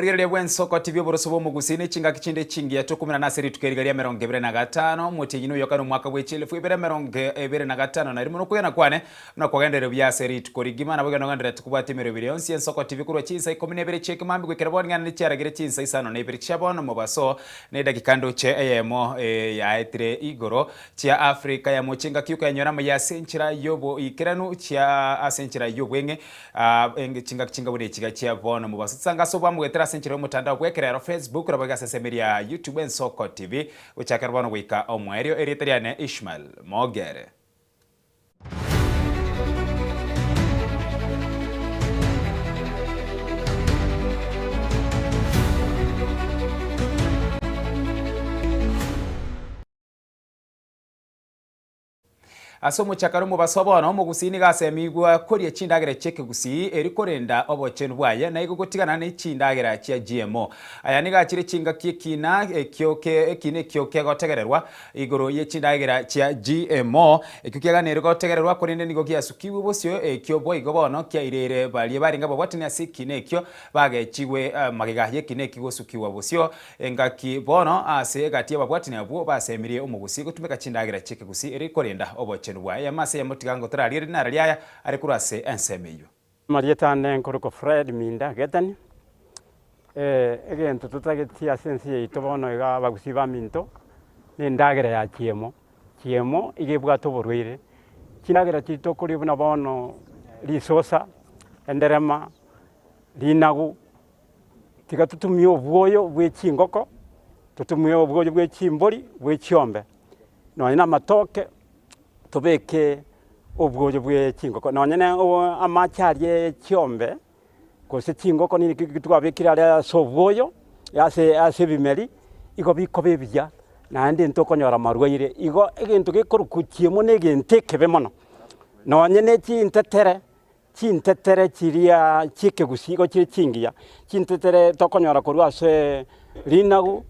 Omorigereria bw'ensoko TV oboroso bw'omogusii ne chingaki chinde chingiya tokomerana ase rituko eriga ria 25 omotienyi noyoka nomwaka bwe chielfu ibere 25 na rimo nokwegena kwane buna kwagenderire buya ase rituko rigima nabo iga nogendererete kobwatia emeroberi yonsi y'ensoko TV korwa chinsa ikomi na ibere chi'ekemambia goikera bono ing'ana nechiaragire chinsa isano na ibere chia bono mobaso ne edakika ndoche eyemo yaetire igoro chia Africa ya mochie engaki okoyanyora amaya ase enchera y'oboikeranu chia ase enchera y'obweng'e Chingaki chinga buna echiga chia bono mobaso chisanga ase obwamogetera ase enchera y'omotandao bw'ekerero Facebook nabo iga ase ensemo eria ya YouTube Ensoko TV gochakera bono goika omoerio erieta riane Ishmael Mogere. Ase omochakano omobaso bono, omogusii nigo asemigwe koria chindagera chi'ekegusii erio korenda obochenu bwaye, na igo gotigana ne chindagera chia GMO. Aya nigo achire chingaki ekina ekio ke ekina ekio kegotegererwa igoro ye chindagera chia GMO, ekio kiaganeirie gotegererwa korende nigo giasukigwe bosio ekio boigo bono kiaireire baria barenge ababwatani ase ekina ekio bagechigwe magega y'ekina ekio gosukigwa bosio. Engaki bono ase egati y'ababwatani abwo basemirie omogusii gotumeka chindagera chi'ekegusii ere korenda obochenu bwaye. Eyemo ase eyemo tiga ngotorarie rinara riaya are korwa ase ensemo eyio. Amarieta ane nkorokwa Fred Minda Getani, egento totageti ase ense yaito bono iga abagusii baminto, na endagera ya chiemo, chiemo iga ebwate oborwaire, chindagera chiria tokoria buna bono risosa, enderema, rinagu. Tiga totumie obwoyo bwe chingoko, totumie obwoyo bwe chimbori, bwe chiombe, nonye na amatoke tobeke obwoyo bwe chingoko, nonye na amache aria chiombe, gose chingoko nini ki twabekire aria ase obwoyo, ase ase ebimeri, igo bikoba ebiya, naende ntokonyora amarwaire. Igo egento gekorokwa chiemo na egento ekebe mono, nonye na chintetere. Chintetere chiria chi'ekegusii igo chire chingiya, chintetere tokonyora korwa ase rinagu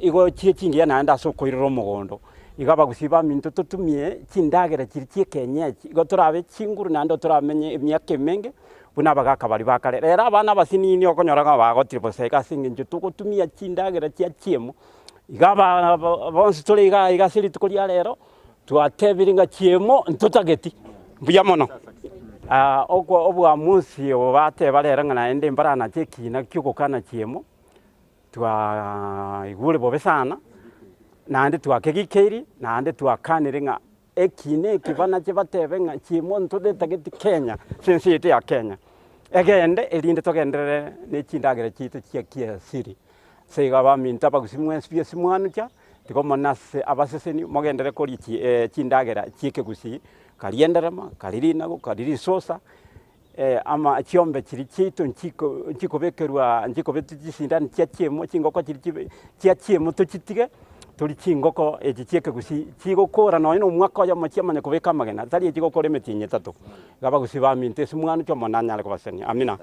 igo chire chingiya naende ase okoirera omogondo. Igo abagusii baminto totumie chindagera chiria chi'ekienyeji, igo torabe chinguru naende toramenye emiaka emenge buna abagaka baria ba kare. Rero abana abasinini okonyora ng'a bagotire bosa iga ase eng'encho togotumia chindagera chia chiemo, iga aba bonsi tore igaa iga ase rituko ria rero. Twatebire ng'a chiemo ntotageti. Mbuya mono. Okwo obwamusi obo bateba rero ng'a naende mbaranache ekina ki'ogokana chiemo, twaigure bobe sana, naende twakegikeiri, naende twakanire ng'a ekina eki banache batebe ng'a chiemo ntotageti Kenya, ase ense yaito ya Kenya, egende erinde togenderere ne chindagera chiaito chia kiasiri. Ase igo abaminto abagusii mwensi bi'esi mwancha. Tiga Omonene ase abaseseni mogenderere koria chindagera chi'ekegusii, karia enderema, karia rinagu, karia risosa, ama chiombe chiria chiaito nchiko nchikobekerwa nchikobetwa chisindani chia chiemo, chingoko chiria chibe chia chiemo tochitige, torie chingoko echi chi'ekegusii chigokora nonye na omwaka oyomo chiamanya kobeka amagena, tari echi gokora emetienyi etato. Iga abagusii baminto ase mwancha Omonene anyare kobasesenia. Amina.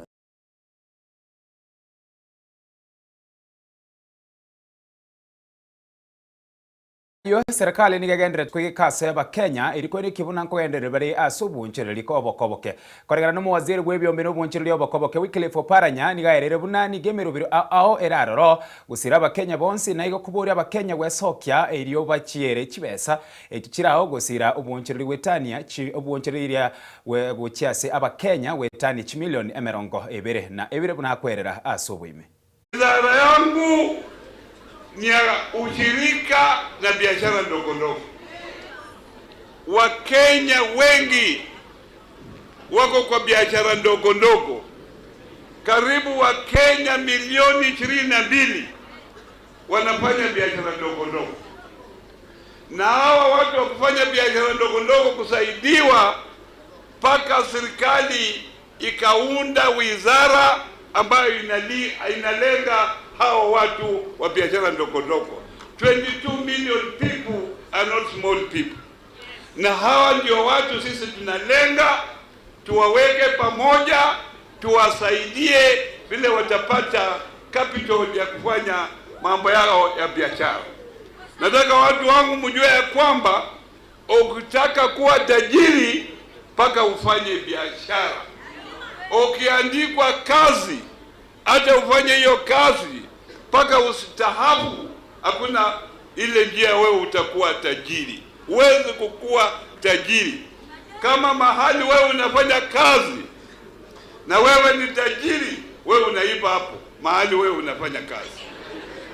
Ayio, eserekari nigo egendererete koigeka ase Abakenya erio koenekia buna nkogenderera bare ase obwoonchereri obokoboke. Koreng'ana nomowaziri bw'ebiombe na obwoonchereri obokoboke Wycliffe Oparanya nigo aereire buna nigo emerobero ao ao ere aroro gosira Abakenya bonsi na igo koboria Abakenya gwesokia erio bachiere chibesa echio chire ao gosira obwoonchereri gwetania chi obwoonchereri iria gochia ase Abakenya gwetania chimilioni 22 buna akwerera ase oboime. Wizara yangu ni ya ushirika na biashara ndogo ndogo. Wakenya wengi wako kwa biashara ndogo ndogo, karibu Wakenya milioni 22 wanafanya biashara ndogo ndogo, na hawa watu wa kufanya biashara ndogo ndogo kusaidiwa mpaka serikali ikaunda wizara ambayo inali, inalenga hawa watu wa biashara ndogo ndogo. 22 million people are not small people, na hawa ndio watu sisi tunalenga tuwaweke pamoja, tuwasaidie vile watapata capital ya kufanya mambo yao ya biashara. Nataka watu wangu mjue ya kwamba ukitaka kuwa tajiri mpaka ufanye biashara. Ukiandikwa kazi. Hata ufanye hiyo kazi mpaka ustahafu, hakuna ile njia wewe utakuwa tajiri. Huwezi kukuwa tajiri kama mahali wewe unafanya kazi na wewe ni tajiri, wewe unaiba hapo mahali wewe unafanya kazi,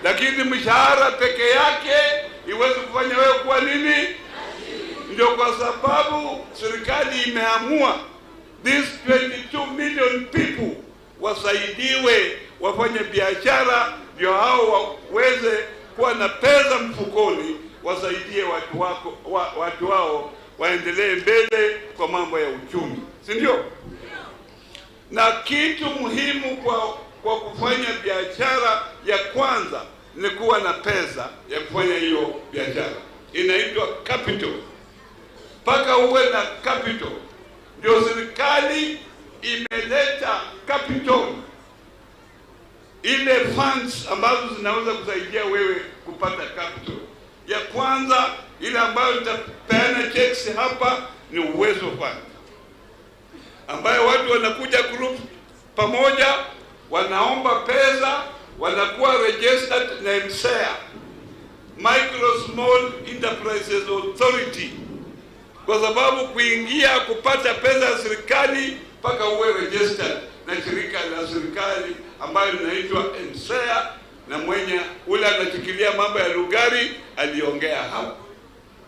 lakini mshahara peke yake iwezi kufanya wewe kuwa nini? Ndio kwa sababu serikali imeamua these 22 million people wasaidiwe wafanye biashara, ndio hao waweze kuwa na pesa mfukoni, wasaidie watu wako, wa, watu wao waendelee mbele kwa mambo ya uchumi, si ndio? Na kitu muhimu kwa, kwa kufanya biashara ya kwanza ni kuwa na pesa ya kufanya hiyo biashara, inaitwa capital. Mpaka uwe na capital ndio serikali imeleta capital, ile funds ambazo zinaweza kusaidia wewe kupata capital. Ya kwanza ile ambayo nitapeana checks hapa ni Uwezo Fund, ambayo watu wanakuja group pamoja, wanaomba pesa, wanakuwa registered na MSEA, Micro Small Enterprises Authority, kwa sababu kuingia kupata pesa ya serikali mpaka uwe registered na shirika la serikali ambayo linaitwa MSEA, na mwenye ule anashikilia mambo ya Lugari aliongea hapo.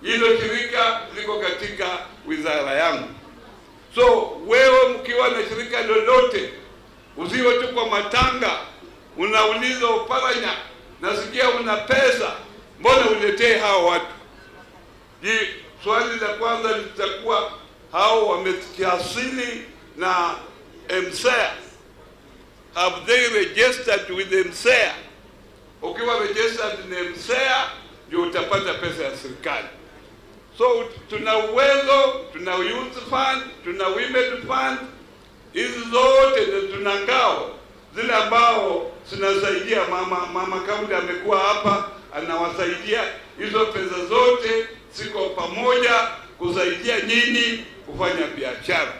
Hilo shirika liko katika wizara yangu. So wewe mkiwa na shirika lolote, usiwe tu kwa matanga unauliza Oparanya, nasikia una pesa, mbona uletee hawa watu? Je, swali la kwanza litakuwa hao wamekiasili na MSEA, have they registered with MSEA? Ukiwa registered na MSEA ndio utapata pesa ya serikali. So tuna uwezo, tuna youth fund, tuna women fund, hizi zote ndio tuna ngao zile ambao zinasaidia mama. Mama kaunti amekuwa hapa anawasaidia, hizo pesa zote ziko pamoja kusaidia nyinyi kufanya biashara.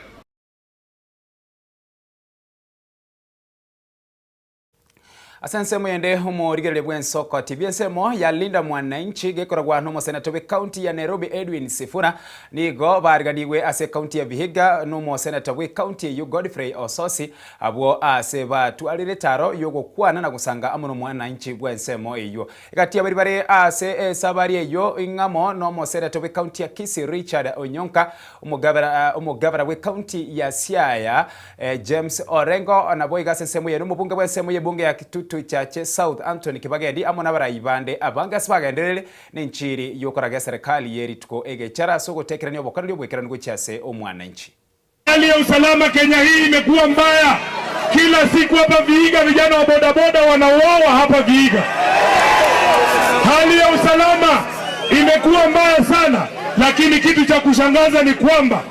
Ase ensemo ende omorigereria bw'ensoko TV ensemo ya Linda Mwananchi gekoragwa n'omosenato bw'ekaunti ya Nairobi Edwin Sifuna nigo bariganigwe ase ekaunti ya Vihiga n'omoseneta bw'ekaunti eyio Godfrey Osotsi abwo ase batwarire etaro y'ogokwana na gosanga amo n'omwananchi bw'ensemo eyio. Egati y'abaria bare ase esabari eyio ing'amo n'omosenato bw'ekaunti ya Kisii Richard Onyonka, omogabera omogabera bw'ekaunti ya Siaya James Orengo, naboigo ase ensemo eye nomobunge bw'ensemo y'ebunge ya Kitutu Chache South Anthony Kibagendi amo nabarai bande abange ase bagenderere nenchiri y'okoraga eserekari ye rituko egechara ase ogotekerania obokoreri oboikeranu gochia ase omwananchi. Hali ya usalama Kenya hii imekuwa mbaya. Kila siku hapa Vihiga vijana wa bodaboda wanauawa hapa Vihiga. Hali ya usalama imekuwa mbaya sana, lakini kitu cha kushangaza ni kwamba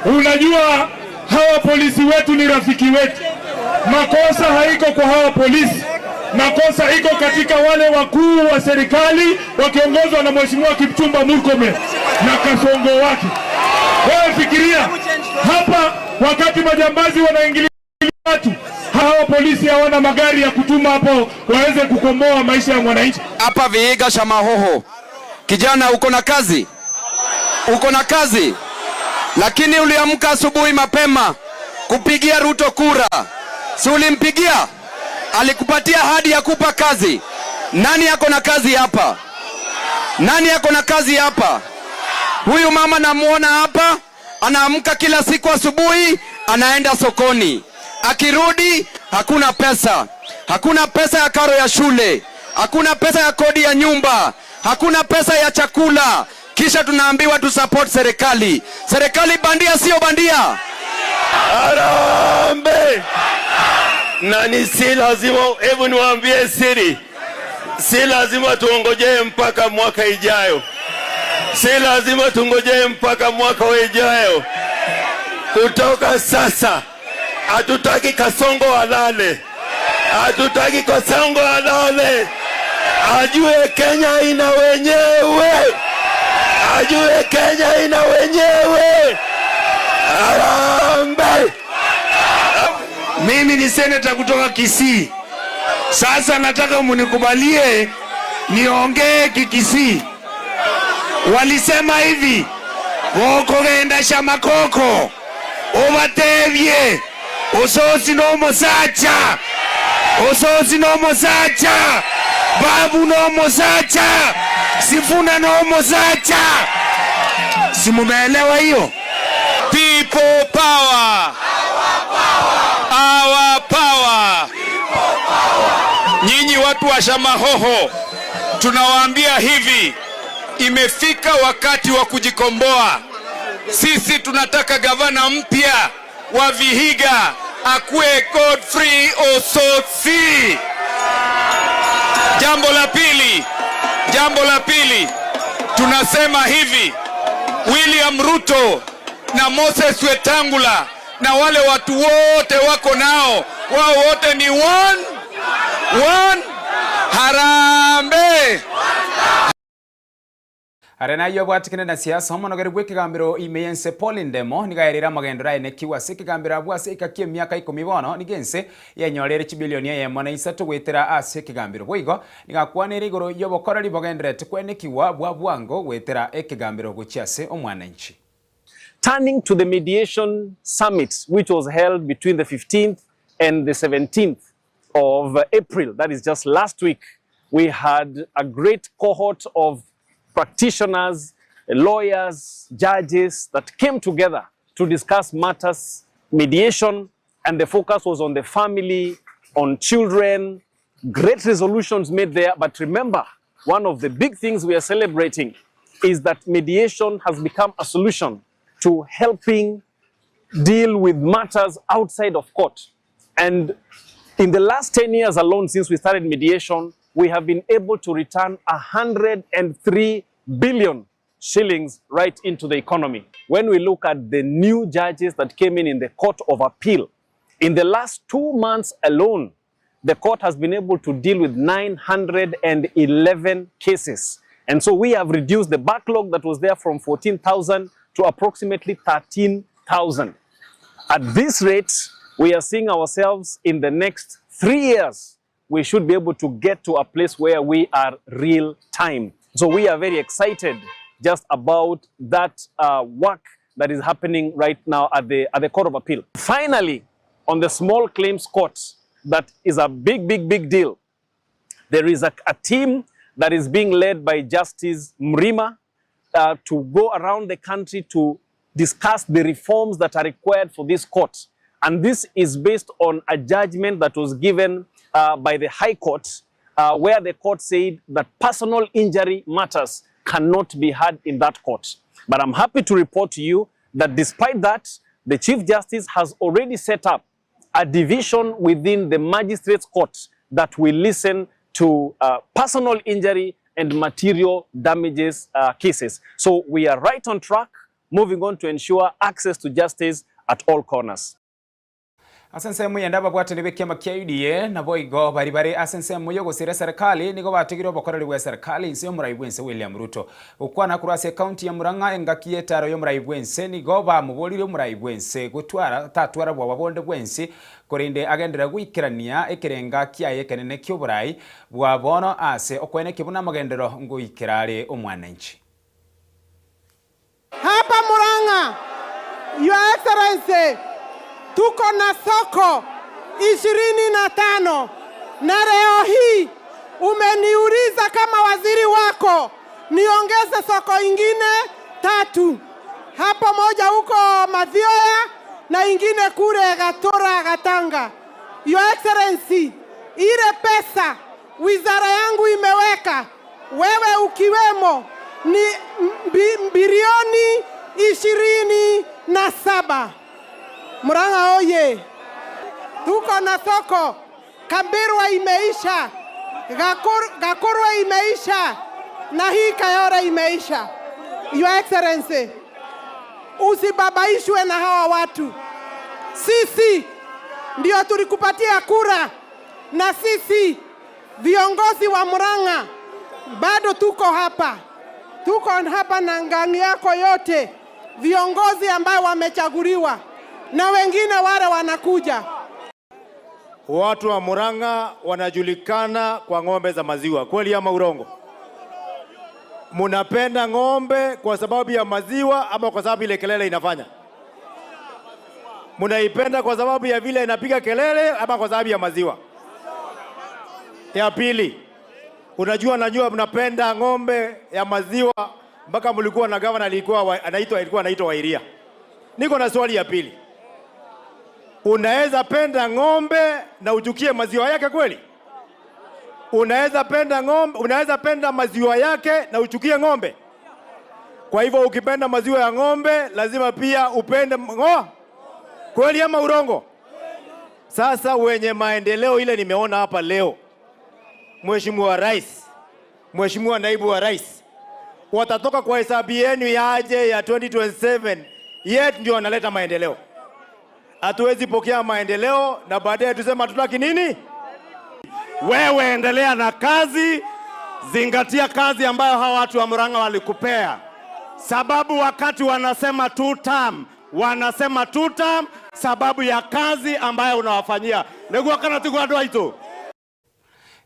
unajua, hawa polisi wetu ni rafiki wetu. Makosa haiko kwa hawa polisi, makosa iko katika wale wakuu wa serikali wakiongozwa na Mheshimiwa Kipchumba Murkomen na kasongo wake. Wewe fikiria hapa, wakati majambazi wanaingilia watu, hawa polisi hawana magari ya kutuma hapo waweze kukomboa maisha ya mwananchi. Hapa Vihiga Shamahoho, kijana, uko na kazi? Uko na kazi? Lakini uliamka asubuhi mapema kupigia Ruto kura, si ulimpigia? Alikupatia ahadi ya kupa kazi. Nani ako na kazi hapa? Nani ako na kazi hapa? Huyu mama namuona hapa, anaamka kila siku asubuhi, anaenda sokoni, akirudi hakuna pesa, hakuna pesa ya karo ya shule, hakuna pesa ya kodi ya nyumba, hakuna pesa ya chakula. Kisha tunaambiwa tu support serikali. Serikali bandia, sio bandia? Harambee! Na ni si lazima, hebu niwaambie siri, si lazima tuongojee mpaka mwaka ijayo, si lazima tungojee mpaka mwaka ijayo. Kutoka sasa, hatutaki Kasongo alale, hatutaki Kasongo alale, ajue Kenya ina wenyewe, ajue Kenya ina wenyewe. Harambee! Mimi ni seneta kutoka Kisii. Sasa nataka munikubalie niongee Kikisii. Walisema hivi, gokogenda Shamakoko obatebie Ososi nomosacha, Ososi nomosacha, Babu nomosacha, Sifuna nomosacha. Si mumeelewa hiyo? People power. Our power. Nyinyi watu wa Shamahoho tunawaambia hivi, imefika wakati wa kujikomboa. Sisi tunataka gavana mpya wa Vihiga akuwe Godfrey Osotsi. Jambo la pili, jambo la pili tunasema hivi, William Ruto na Moses Wetangula na wale watu wote wako nao, wao wote ni one, one, harambee. Are nayio abwatikene na siasa, omonogeri bw'ekegambero ime y'ense Paul Ndemo nigo aereire amagendero aenekigwe ase ekegambero abwo ase eka ki'emiaka ikomi bono nigo ense yenyorere chibilioni eyemo na isato goetera ase ekegambero. Boigo nigo akwanire igoro y'obokoreri bogendererete kwenekigwa bwa bwango goetera ekegambero gochia ase omwananchi. Turning to the mediation summit which was held between the 15th and the 17th of April, that is just last week, we had a great cohort of practitioners, lawyers, judges that came together to discuss matters mediation, and the focus was on the family, on children. Great resolutions made there, but remember, one of the big things we are celebrating is that mediation has become a solution to helping deal with matters outside of court. And in the last 10 years alone, since we started mediation, we have been able to return 103 billion shillings right into the economy. When we look at the new judges that came in, in the Court of Appeal, in the last 2 months alone, the court has been able to deal with 911 cases. And so we have reduced the backlog that was there from 14,000 to approximately 13,000. At this rate, we are seeing ourselves in the next 3 years, we should be able to get to a place where we are real time. So we are very excited just about that, work that is happening right now at the, at the Court of Appeal. Finally, on the small claims court, that is a big, big, big deal. There is a, a team that is being led by Justice Mrima to go around the country to discuss the reforms that are required for this court. And this is based on a judgment that was given by the High Court, where the court said that personal injury matters cannot be heard in that court. But I'm happy to report to you that despite that, the Chief Justice has already set up a division within the Magistrates Court that will listen to personal injury and material damages cases. So we are right on track, moving on to ensure access to justice at all corners. Ase ensemo eyende ababwatani b'ekiama kia UDA naboigo baria bare ase ensemo y'ogosira eserekari nigo batigire obokoreri bw'eserekari inse y'omorai bw'ense William Ruto. Gokwana korwa ase ekaunti ya Murang'a engaki y'etaro y'omorai bw'ense nigo bamoboririe omorai bw'ense gotwara tatwara bwoba bonde bwensi korende agenderere goikerania ekerenga kiaye ekenene ki'oborai bwa bono ase okoenekia buna amagenderero ngoikera are omwananchi. Hapa Murang'a, Your Excellency, tuko na soko 25 na leo hii umeniuliza kama waziri wako niongeze soko ingine tatu hapo, moja huko Mathioya na ingine kule Gatura Gatanga. Your Excellency, ile pesa wizara yangu imeweka, wewe ukiwemo, ni bilioni 27. Murang'a oye! Tuko na soko Kambirwa imeisha, Gakurwa imeisha na hii Kayora imeisha. Your Excellency, usibabaishwe na hawa watu. Sisi ndio tulikupatia kura, na sisi viongozi wa Murang'a bado tuko hapa, tuko hapa na ngangi yako yote, viongozi ambao wamechaguliwa na wengine wale wanakuja. Watu wa Murang'a wanajulikana kwa ng'ombe za maziwa, kweli ama urongo? Munapenda ng'ombe kwa sababu ya maziwa ama kwa sababu ile kelele inafanya? Munaipenda kwa sababu ya vile inapiga kelele ama kwa sababu ya maziwa? Ya pili, unajua, najua mnapenda ng'ombe ya maziwa mpaka mlikuwa na gavana alikuwa anaitwa alikuwa anaitwa Wairia. Niko na swali ya pili. Unaweza penda ng'ombe na uchukie maziwa yake kweli? Unaweza penda ng'ombe, unaweza penda maziwa yake na uchukie ng'ombe? Kwa hivyo ukipenda maziwa ya ng'ombe lazima pia upende ng'o. Kweli ama urongo? Sasa wenye maendeleo ile nimeona hapa leo, Mheshimiwa Rais, Mheshimiwa Naibu wa Rais, watatoka kwa hesabu yenu yaje ya 2027 yet ndio wanaleta maendeleo. Hatuwezi pokea maendeleo na baadaye tusema hatutaki nini? Wewe endelea na kazi, zingatia kazi ambayo hawa watu wa Murang'a walikupea, sababu wakati wanasema two term, wanasema two term sababu ya kazi ambayo unawafanyia niguo kana tiguo andu aitu.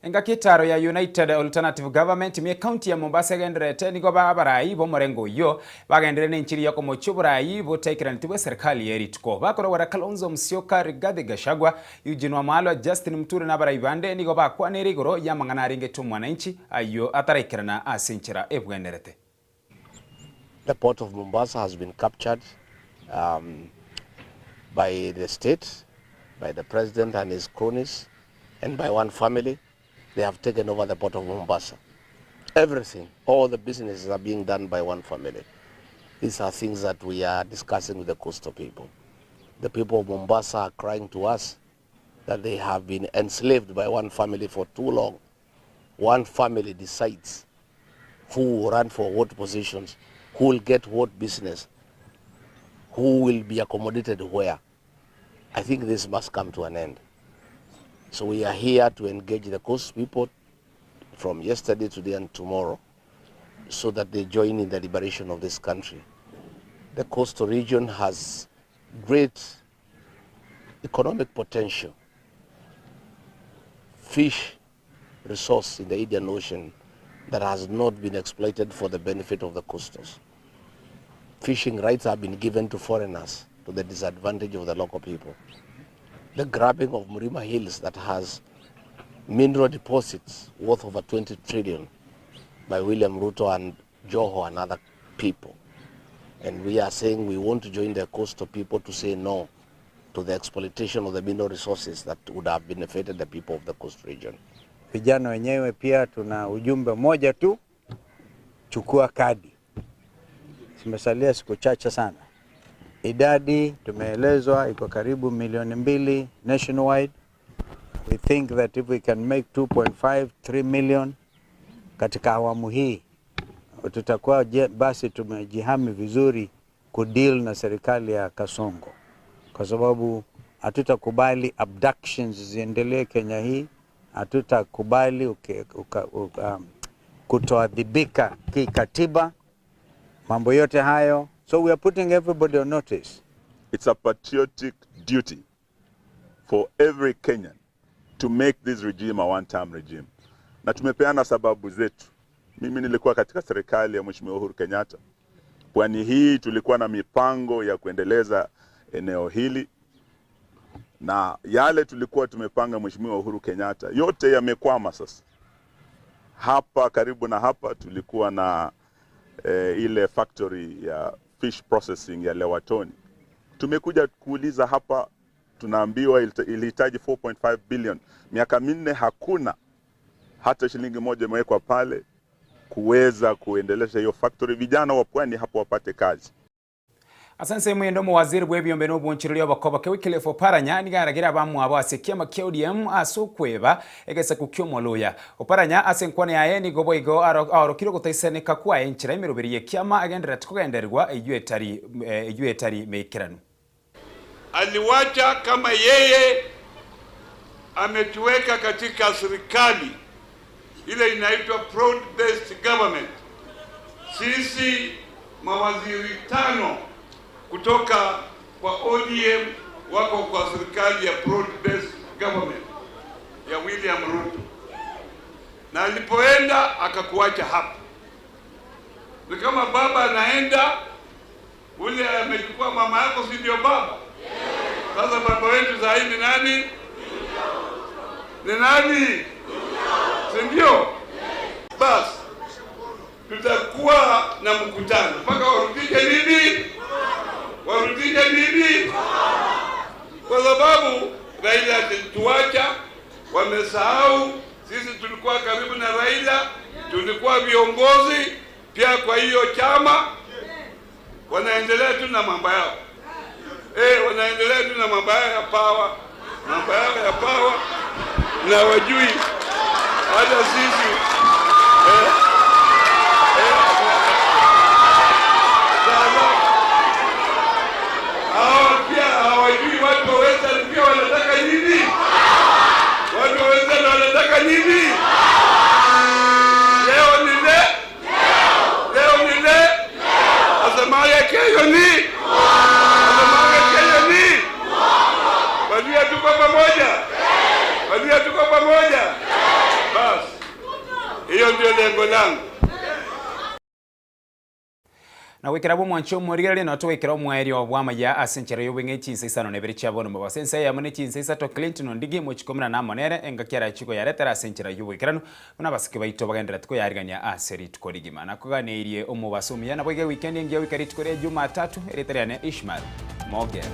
Engaki etaro ya United Alternative Government ime ekaunti ya Mombasa egendererete nigo abarai b'omorengo oyio bagenderere nenchiri yokomochia oborai botaikeraneti bw'eserikali ye rituko. Bakorogora Kalonzo Musyoka, Rigathi Gachagua, Eugene Wamalwa, Justin Muturi na abarai bande nigo bakwanire igoro y'amang'ana arengete omwananchi ayio ataraikerana ase enchera ebwenerete. The port of Mombasa has been captured um, by the state, by the president and his cronies, and by one family. They have taken over the port of Mombasa. Everything, all the businesses are being done by one family. These are things that we are discussing with the coastal people. The people of Mombasa are crying to us that they have been enslaved by one family for too long. One family decides who will run for what positions, who will get what business, who will be accommodated where. I think this must come to an end. So we are here to engage the coast people from yesterday, today and tomorrow so that they join in the liberation of this country. The coastal region has great economic potential. Fish resource in the Indian Ocean that has not been exploited for the benefit of the coasters. Fishing rights have been given to foreigners to the disadvantage of the local people. The grabbing of Murima Hills that has mineral deposits worth over 20 trillion by William Ruto and Joho and other people. And we are saying we want to join the coastal people to say no to the exploitation of the mineral resources that would have benefited the people of the coast region. Vijana wenyewe pia tuna ujumbe mmoja tu, chukua kadi. Zimesalia siku chache sana. Idadi tumeelezwa iko karibu milioni mbili nationwide. We think that if we can make 2.5 3 million katika awamu hii tutakuwa basi tumejihami vizuri kudeal na serikali ya Kasongo, kwa sababu hatutakubali abductions ziendelee Kenya hii, hatutakubali kutoadhibika kikatiba, mambo yote hayo. So we are putting everybody on notice. It's a patriotic duty for every Kenyan to make this regime a one-term regime. Na tumepeana sababu zetu. Mimi nilikuwa katika serikali ya Mheshimiwa Uhuru Kenyatta. Pwani hii tulikuwa na mipango ya kuendeleza eneo hili, na yale tulikuwa tumepanga Mheshimiwa Uhuru Kenyatta yote yamekwama sasa. Hapa karibu na hapa tulikuwa na ile factory ya fish processing ya Lewatoni. Tumekuja kuuliza hapa, tunaambiwa ilihitaji 4.5 billion. Miaka minne hakuna hata shilingi moja imewekwa pale kuweza kuendelesha hiyo factory, vijana wa pwani hapo wapate kazi. Ase ensemo ende omowaziri bw'ebiombe na obonchereria obokoboke Wycliffe Oparanya nigo aragire abamwabo ase ekiama kia ODM ase okweba egesaku kia Omoluya. Oparanya ase enkwana yaye nigo boigo aorokire ogotaisaneka kwaye enchera emeroberi y'ekiama agendererete kogendererwa eyio etari eyio etari meikeranu. Aliwacha kama yeye ametuweka katika serikali ile inaitwa broad based government. Sisi mawaziri tano kutoka kwa ODM wako kwa serikali ya broad based government. ya William Ruto, na alipoenda akakuacha hapa. Ni kama baba anaenda, ule amechukua mama yako, si ndio baba? Sasa baba wetu saa hii ni nani? Ni nani? Si ndio? Basi tutakuwa na mkutano mpaka warudishe nini? Warudishe nini? Kwa sababu Raila alituacha, wamesahau sisi tulikuwa karibu na Raila, tulikuwa viongozi pia kwa hiyo chama. Wanaendelea tu na mambo yao eh, wanaendelea tu na mambo yao ya pawa, mambo yao ya pawa, na wajui hata sisi eh, eh, sasa hawa pia hawajui watu wa Western pia wanataka nini, watu wa Western wanataka nini? Leo ni le, leo ni le, asemaye kesho ni asemaye kesho ni Waluhya, tuko pamoja, Waluhya tuko pamoja. Basi hiyo ndio lengo langu. Na goikera bw'omwancho omorigereria nao togoikera omoerio bw'amaya ase enchera y'obweng'e chinsa isano na ibere chia bono mobaso. Ensa eyemo ne chinsa isato Clinton Ondigi mochikomera na amo nere engaki arachie koyaretera ase enchera y'oboikeranu buna abasike baito bagendererete koyarigania ase rituko rigima. Nakoganeirie omobaso omuya naboigo ewikendi engiya goika rituko ria Jumatatu erieta riane Ishmael Mogere.